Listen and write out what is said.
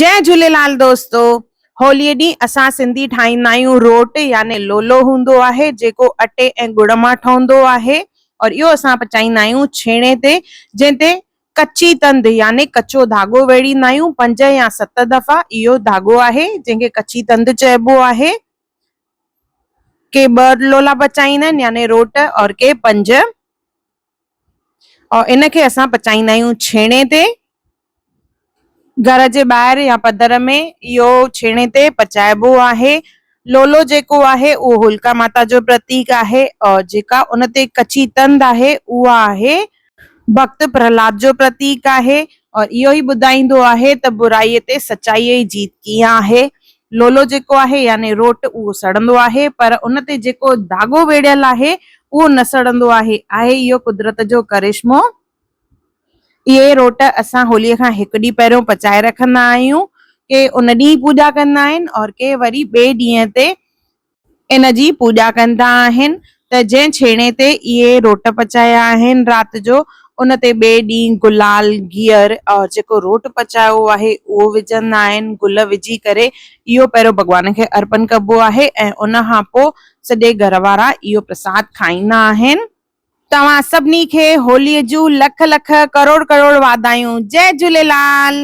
جئي جهوليلال دوستو هوليء ڏينهن اسان سنڌي ٺاهيندا آهيون روٽ يعني لولو هوندو آهي جيڪو اٽي ۽ ڳڙ مان ٺهندو آهي اور اهو اسان پچائيندا آهيون ڇيڻي تي جنهن تي ڪچي تند يعني ڪچو ڌاڳو ويڙهيندا آهيون پنج يا ست دفعا اهو ڌاڳو آهي جنهن کي ڪچي تند چئبو آهي ڪي ٻه لولا پچائيندا آهن يعني روٽ اور ڪي پنج اور ان کي اسان پچائيندا آهيون ڇيڻي تي گهر جي ٻاهر يا پڌر ۾ اهو ڇيڻي تي پچائبو آهي. لولو جيڪو آهي اهو هولڪا ماتا جو پرتيڪ آهي اور جيڪا ان تي ڪچي تند آهي اها آهي ڀڳت پرهلاد جو پرتيڪ آهي اور اهو ئي ٻڌائيندو آهي ته برائي تي سچائي جي جيت ڪيئن آهي. لولو جيڪو آهي يعني روٽ اهو سڙندو آهي پر ان تي جيڪو ڌاڳو ويڙهيل آهي اهو نه سڙندو آهي. آهي اهو قدرت جو ڪرشمو. اهي روٽ اسان هوليء کان هڪ ڏينهن پهريون پچائي رکندا آهيون. ڪي ان ڏينهن پوڄا ڪندا آهن اور ڪي وري ٻئي ڏينهن تي ان جي پوڄا ڪندا آهن ته جنهن ڇيڻي تي اهي روٽ پچايا آهن رات جو ان تي ٻئي ڏينهن گلال، گيهر اور جيڪو روٽ پچايو آهي اهو وجهندا آهن. گل وجهي ڪري اهو پهريون ڀڳوان کي ارپن ڪبو آهي ۽ ان کان پوء سڄي گهر وارا اهو پرساد کائيندا آهن. توهان سڀني کي هوليء جون لک لک ڪروڙ ڪروڙ واڌايون. جئي جهوليلال.